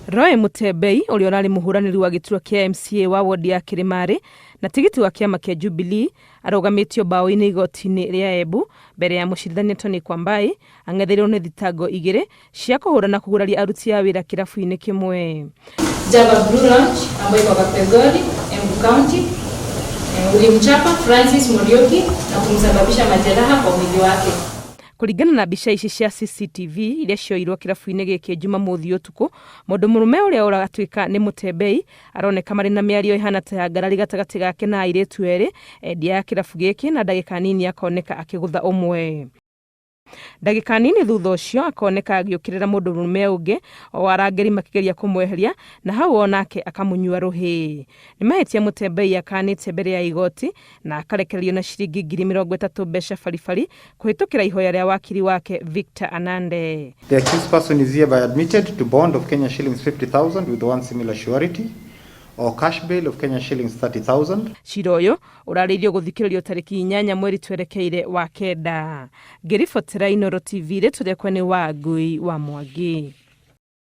Roy Mutembei ũrĩa ũrarĩ mũhũranĩri wa gĩturwa kĩa MCA wa wodi ya Kĩrĩmarĩ na tigiti wa kĩama kĩa Jubilee arũgamĩtio mbaũ-inĩ igoti-inĩ rĩa Embu mbere ya mũcirithania Tony Kwambai ang'etheirwo nĩ thitango igĩrĩ cia kũhũra na kũguraria aruti a wĩra kĩrabu-inĩ kĩmwe. Java Blue Lounge ambayo iko Kapegori, Embu County. Ulimchapa Francis Muriuki na kumsababisha majeraha kwa mwili wake. Kũringana na mbica ici cia CCTV iria cioirwo kĩrabu-inĩ gĩkĩ Jumamothi ũtukũ, mũndũ mũrũme ũrĩa ũratuĩka nĩ Mũtembei aroneka marĩ na mĩario ĩhana ta ya ngarari gatagatĩ gake na airĩtu erĩ endia a kĩrabu gĩkĩ na ndagĩka nini akoneka akĩgũtha ũmwe. Ndagĩka nini thutha ũcio akoneka agĩũkĩrĩra mũndũrũme ũngĩ o arangĩri makĩgeria kũmweheria na hau o nake akamũnyua rũhĩ. Nĩ mahĩtia Mũtembei akanĩte mbere ya igoti na akarekererio na ciringi 30,000 mbeca baribari kũhĩtũkĩra ihoya rĩa wakiri wake Victor Anande. The accused person is hereby admitted to bond of Kenya shillings 50,000 with one similar surety or cash bail of Kenya shillings 30,000. Cira ũyũ ũrarĩirio gũthikĩrĩrio tarĩki 8 mweri twerekeire wa kenda. Ngĩribotera Inooro TV, rĩtwa rĩakwa nĩ Wangui wa Mwangi.